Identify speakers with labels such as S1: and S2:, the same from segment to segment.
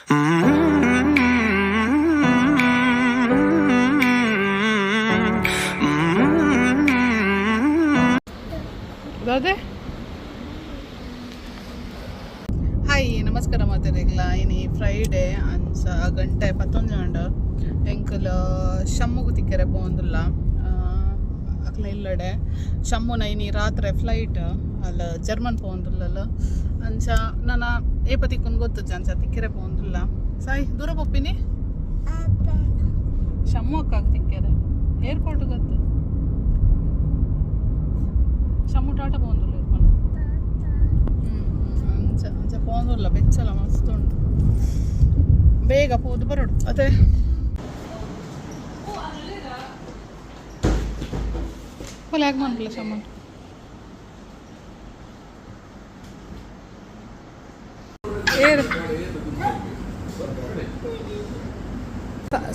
S1: ದಾದೆ hi ನಮಸ್ಕಾರ ಮಾತಾಡಿಗ್ಲ. ಇನಿ Friday ಅನ್ಸ ಗಂಟೆ 11 ಅಂಡ. ಎಂಕಲ್ ಶಮ್ಮುಗು ತಿಕ್ಕರೆ ಪೋಂದುಲ್ಲ ಅಕ್ಲ ಇಲ್ಲಡೆ. ಶಮ್ಮುನ ಇನಿ ರಾತ್ರೆ ಫ್ಲೈಟ್ ಅಲ್ಲ ಜರ್ಮನ್ ಪೋಂದುಲ್ಲಲ್ಲ. ಅಂಚ ನನ್ನ ಏಪ ತಿಕ್ಕುನ್ ಗೊತ್ತುಜ್ಜ. ಅಂಚ ತಿಕ್ಕರೆ ಪೋಂದುಲ್ಲ. ಸಾಯಿ ದೂರ ಪೊಪ್ಪಿನಿ ಶಮ್ಮು ಅಕ್ಕಾಗ ತಿಕ್ಕರೆ ಏರ್ಪೋರ್ಟ್ ಗೊತ್ತು. ಶಮ್ಮು ಟಾಟಾ ಪೋಂದುಲ್ಲ ಏರ್ಪೋರ್ಟ್. ಅಂಚ ಅಂಚ ಪೋಂದುಲ್ಲ. ಬೆಚ್ಚಲ ಮಸ್ತ್ ಉಂಟು. ಬೇಗ ಪೋದು ಬರೋಡು ಅದೇ. ಯಾಕೆ ಮನ್ಪಿಲ್ಲ ಶಮ್ಮು? ಏರು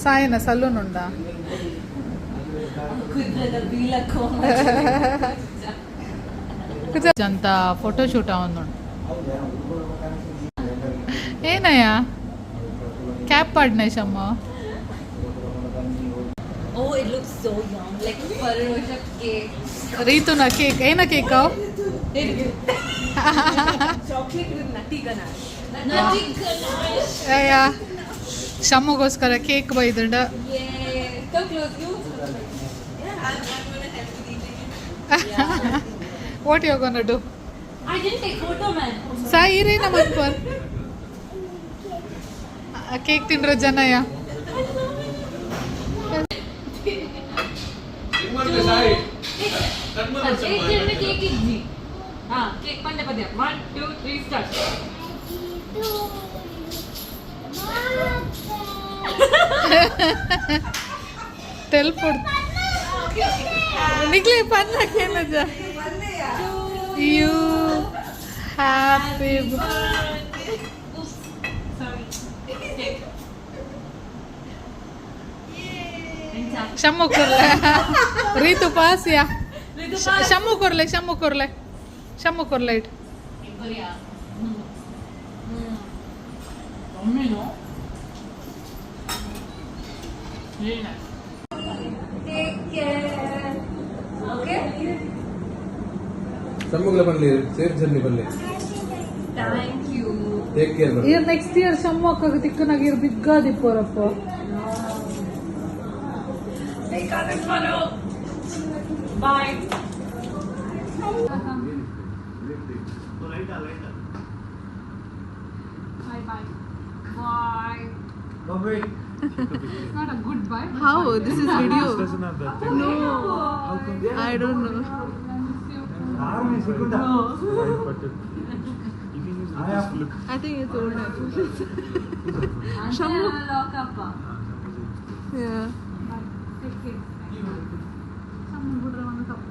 S1: ಸಾಯನ ಸಲೂನ್ ಉಂಡಾ? ಅಂತ ಫೋಟೋ ಶೂಟ್ ಉಂಡು. ಏನಯ್ಯ ಕ್ಯಾಪ್ ಪಾಡ್ನೆ Shamma?
S2: Oh, it looks so yum. Like Ferrero cake.
S1: ರೀತುನ cake ಏನ cake?
S3: Chocolate with nutty ganache.
S2: Nutty ganache.
S1: ಅಯ್ಯ ಶಮ್ಮಗೋಸ್ಕರ cake ಬೈದುಂಡ.
S2: Yeah. So close. You.
S3: Yeah, I'm gonna help with eating it.
S1: What you gonna do?
S2: I didn't take photo, man.
S1: Sai ಇರೇನ ಮನ್ಪರ್ cake ತಿಂದ್ರ ಜನಯ್ಯ?
S2: Cake ತಿಂದ್ರೆ cake ಇಜ್ಜಿ. ಹಾ cake ಪಂಡೆ ಪದ್ಯ. 1 2 3 start.
S1: ಟೆಲ್ಪೊಡ್ ನಿಕ್ಲೆ ಪನ್ನಕೇನಜ. You happy
S2: sorry.
S1: Shammu ಕೊರ್ಲೆ. Ritu ಪಾಸ್ಯಾ. Shammu ಕೊರ್ಲೆ, Shammu ಕೊರ್ಲೆ, Shammu ಕೊರ್ಲೆ it.
S2: Take care. Okay?
S4: ಶಮ್ಮುಗ್ಲ ಬನ್ನಿ, safe journey ಬನ್ನಿ.
S2: Thank you.
S4: Take care ಬನ್ನಿ.
S1: ಇರ್ next year Shammu ಅಕ್ಕಗೆ ತಿಕ್ಕನಾಗ ಇರ್ ಬಿಗ್ಗಾದಿಪ್ಪೋರಪ್ಪ.
S2: Take care, tomorrow. Bye. Bye bye. Bye.
S1: Not a good bye.
S3: How? This is video. No. I don't know. I think it's old actually. Shammu.
S2: Lock up.
S3: Yeah.
S2: Take care.
S1: Shammu ಬಿಡ್ರೆ ಒಂದು ತಪ್ಪು.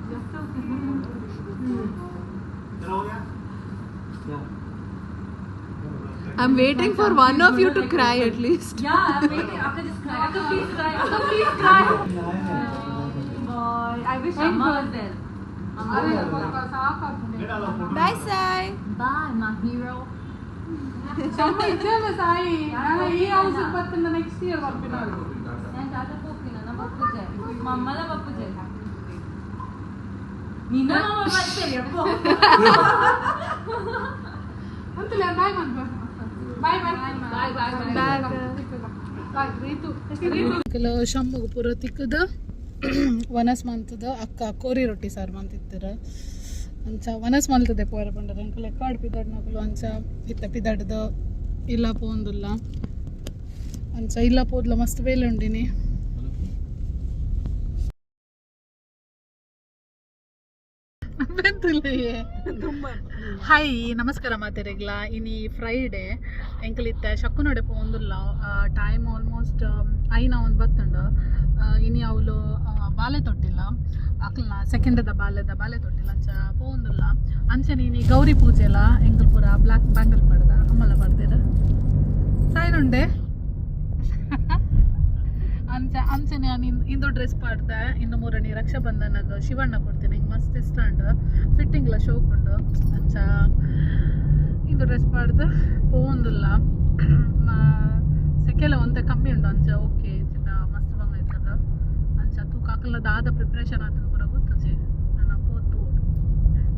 S3: I'm waiting for one of you to cry at least.
S2: Yeah, I'm waiting. Akka, just cry. Akka, please cry. Akka, please cry. Bye. I wish Amma was there. Amma was there.
S3: Bye, Sai.
S2: Bye, my hero.
S1: Shammu ಇಜ್ಜಲ್ಲ Sai. ನಾನು ಈ house ಬತ್ತಿನ next year ಬರ್ಪಿನ.
S2: ನಾನು ತಾತ ಪೋಪಿನ ನಾ ಬಪ್ಪುಜೆ ಮಮ್ಮಲ ಬಪ್ಪುಜೆ ನಿನ್ನ ಮಮ್ಮ ಬರ್ತಾರೆ ಅಪ್ಪೋ.
S1: ಅಂತಲೇ ಬಾಯ್ ಮಾಡ್ಬ. Bye bye.
S2: Bye bye bye.
S1: Bye Ritu. Ritu ಕೆಲವು ಶಮ್ಮುಗು ಪೂರ ತಿಕ್ಕದ ವನಸ್ ಮಂತದ. ಅಕ್ಕ ಕೋರಿ ರೊಟ್ಟಿ ಸಾರು ಮಂತಿತ್ತರ. ಅಂಚ ವನಸ್ ಮಲ್ತದೆ ಪೋರ ಪಂಡರ ಅಂಕಲ್ ಕಾಡು ಪಿದಾಡ್ನಕುಲು. ಅಂಚ ಇತ್ತ ಪಿದಾಡ್ದ ಇಲ್ಲ ಪೋಂದುಲ್ಲ. ಅಂಚ ಇಲ್ಲ ಪೋದ್ಲ ಮಸ್ತ್ ಬೇಲೆ ಉಂಡಿನಿ. ಹಾಯ್ ನಮಸ್ಕಾರ ಮಾತೆರೆಗ್ಲ. ಇನಿ ಫ್ರೈಡೆ ಎಂಕಲಿತ್ತೆ ಶಕ್ಕುನಡೆ ಪೋಂದುಲ್ಲ. ಟೈಮ್ ಆಲ್ಮೋಸ್ಟ್ ಐನ ಒಂದು ಬತ್ತುಂಡು. ಇನಿ ಅವಳು ಬಾಲೆ ತೊಟ್ಟಿಲ್ಲ ಅಕ್ಲನ ಸೆಕೆಂಡದ ಬಾಲೆದ ಬಾಲೆ ತೊಟ್ಟಿಲ್ಲ. ಅಂಚ ಪೋಂದುಲ್ಲ. ಅಂಚನೆ ಇನಿ ಗೌರಿ ಪೂಜೆ ಎಲ್ಲ. ಎಂಕಲ್ ಪೂರ ಬ್ಲ್ಯಾಕ್ ಬ್ಯಾಂಗಲ್ ಪಡ್ದ ಅಮ್ಮಲ ಪಡ್ದಿರ ಸಾಯ್ನುಂಡೆ. ಅಂಚ ಅಂಚನೆ ನಾನು ಇಂದು ಡ್ರೆಸ್ ಪಾಡ್ದೆ. ಇನ್ನು ಮೂರನೇ ರಕ್ಷಾಬಂಧನಗ ಶಿವಣ್ಣ ಕೊಡ್ತೀನಿ. ಹಿಂಗೆ ಮಸ್ತ್ ಇಷ್ಟ ಉಂಡು. ಫಿಟ್ಟಿಂಗ್ಲ ಶೋಕ್ ಉಂಡು. ಅಂಚ ಇಂದು ಡ್ರೆಸ್ ಪಾಡ್ದು ಪೋಂದುಲ್ಲ. ದಾದ ಪ್ರಿಪ್ರೇಷನ್ ಆತನ ಪೂರ ಗೊತ್ತುಜಿ. ನನ್ನ ಪೋತು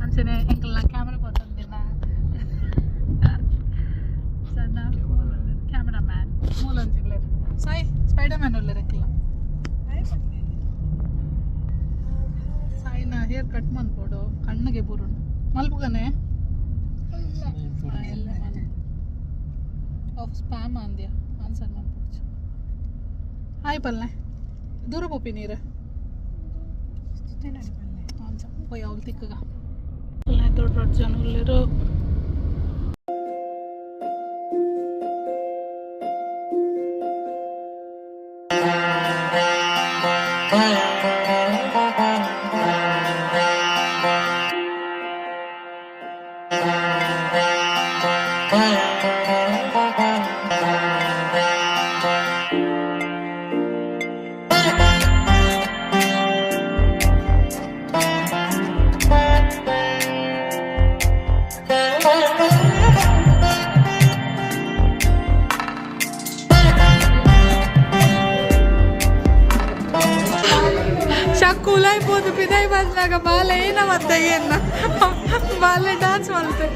S1: ಅಂಚನೆ ಎಂಕಲ್ನ ಕ್ಯಾಮ್ರಾ ಪತ್ತೊಂದಿನ ಸಣ್ಣ ಕ್ಯಾಮ್ರಾ ಮ್ಯಾನ್ ಮೂಲೊಂಜಿಲ್ಲೆರ್ ಸಾಯಿ ಸ್ಪೈಡರ್ ಮ್ಯಾನ್ ಉಲ್ಲೆರ್ ಎಂಕಲ್ನ. ಸಾಯಿನ ಹೇರ್ ಕಟ್ ಮನ್ಪೊಡು, ಕಣ್ಣಿಗೆ ಬುರುಂಡು ಮಲ್ಪುಗನೆ ಆಫ್ ಸ್ಪ್ಯಾಮ್ ಅಂದ್ಯ ಆನ್ಸರ್ ಮನ್ಪೊಡ್ಚಿ. ಹಾಯ್ ಪಲ್ಲೆ, ದೂರ ಪೋಪಿ ನೀರು ಅಂಚ ಪೋಯ್ ಅವ್ಲು ತಿಕ್ಕಗ. ದೊಡ್ಡ ದೊಡ್ಡ ಜನ ಉಲ್ಲೆರು. ಶಕ್ಕುಲಾಯ್ಬೋದು ಪಿದಾಯಿ ಬಂದಾಗ ಬಾಲೆ ಏನ ಮತ್ತೆ ಏನ ಬಾಲೆ ಡಾನ್ಸ್ ಮಾಡ್ತೆ.